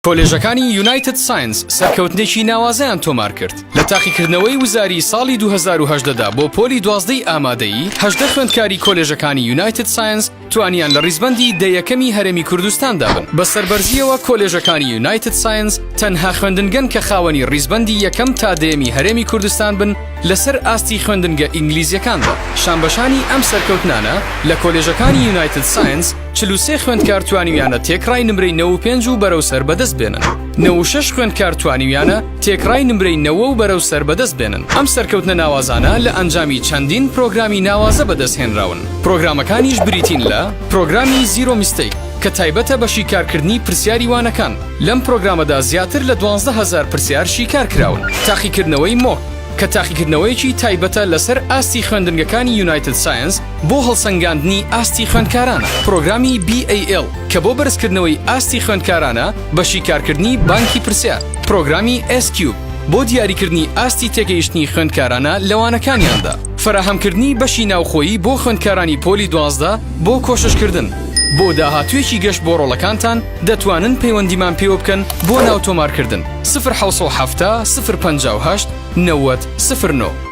کۆلێژەکانی یونایتد ساینس سەرکەوتنێکی ناوازەیان تۆمارکرد لە تاقیکردنەوەی وزاری ساڵی 2018 دا بۆ پۆلی دوازدەی ئامادەیی، 18 خوێندکاری کۆلێژەکانی یونایتد ساینس توانیان لە ڕیزبەندی دە یەکەمی هەرێمی کوردستاندا بن. بە سەربەرزییەوە کۆلێژەکانی یونایتد ساینس تەنها خوێندنگەن کە خاوەنی ڕیزبەندی یەکەم تا دەیەمی هەرێمی کوردستان بن لەسەر ئاستی خوێندنگە ئینگلیزیەکاندا. شانبەشانی ئەم سەرکەوتنانە لە کۆلێژەکانی یونایتد ساینس 43 خوێندکار توانیویانە تێکڕای نمرەی 95 و بەرەو سەر بەدەست بێنن. 96 خوێندکار توانیویانە تێکڕای نمرەی نەوە و بەرەو سەر بەدەست بێنن. ئەم سەرکەوتنە ناوازانە لە ئەنجامی چەندین پرۆگرامی ناوازە بەدەست هێنراون. پرۆگرامەکانیش بریتین لە، پرۆگرامی Zero Mistake کە تایبەتە بە شیکارکردنی پرسیاری وانەکان، لەم پرۆگرامەدا زیاتر لە 12,000 پرسیار شیکار کراون. تاقیکردنەوەی Mock کە تاقیکردنەوەیەکی تایبەتە لەسەر ئاستی خوێندنگەکانی یونایتد ساینس بۆ هەڵسەنگاندنی ئاستی خوێندکارانە. پرۆگرامی BAL کە بۆ بەرزکردنەوەی ئاستی خوێندکارانە بە شیکارکردنی بانکی پرسیار. پرۆگرامی S-Cube بۆ دیاریکردنی ئاستی تێگەیشتنی خوێندکارانە لە وانەکانیاندا. فەراهەمکردنی بەشی ناوخۆیی بۆ خوێندکارانی پۆلی 12 بۆ کۆششکردن بۆ داهاتوویەکی گەش بۆ ڕۆڵەکانتان دەتوانن پەیوەندیمان پێوە بکەن بۆ ناو تۆمارکردن، سفر 770 0 58 90 09.